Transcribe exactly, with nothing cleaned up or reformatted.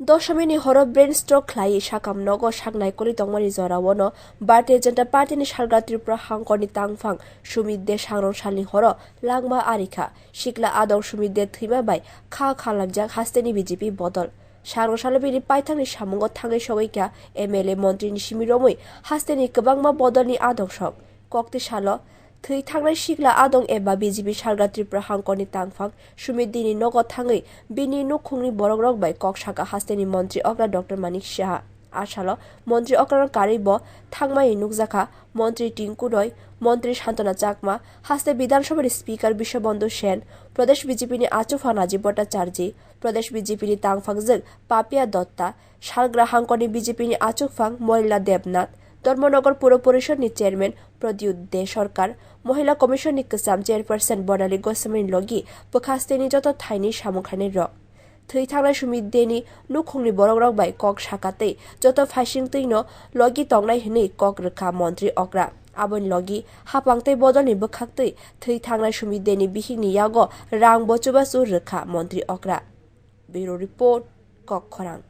Dosomini horo brain stroke khlai sakam nogo sak naikoli tongmani joraono Bharatiya Janata Party ni salga Tripura hangkorni tangphang Sumit De sangrong salni horo langma arikha. Sikla adong Sumit De thwima bai kha khalamjak hasteni B J P bodol. Sangrong salo bini paithangni samungo thangwi sogwi kha M L A montri ni simi romwi hasteni kwbangma bodolni adong sok. Kokti salo thwi thangnai sikla adong eba B J P salga Tripura hangkorni tangphang Sumit Dini nogo thangwi bini nukhungni borokrok bai kok saka hasteni montri okra Doctor Manik Saha. Asalo montri okrano karwi bo thangmani nukjakha montri Tinku Roy, montri Santona Chakma, haste Bidhan Sabhani Speaker Biswabandhu Sen, Pradesh B J P ni achukphang Rajiv Bhattacharjee, Pradesh B J P ni tangphangjwk Papia Dutta, salgra hangkorni B J P ni achukphang Moilila Debnath, Dharmanagar Puro Porishod ni Chairman Pradyut De Sarkar, Mohila Commission ni kwcham Chairperson Bonali Goswami ni logi bwkha steni joto thaini samung khlainai rok. Thwi thangnai Sumit Deni nukhungni borokrok bai kok saka tei joto phaising twino logi tongnai hwnwi kok rwkha montri okra. Aboni logi hapang tei bodolni bwkhaktwi thwi thangnai Sumit Deni bihikni yago rang bo chubachu rwkha montri okra. Bureau Report, Kok Khorang.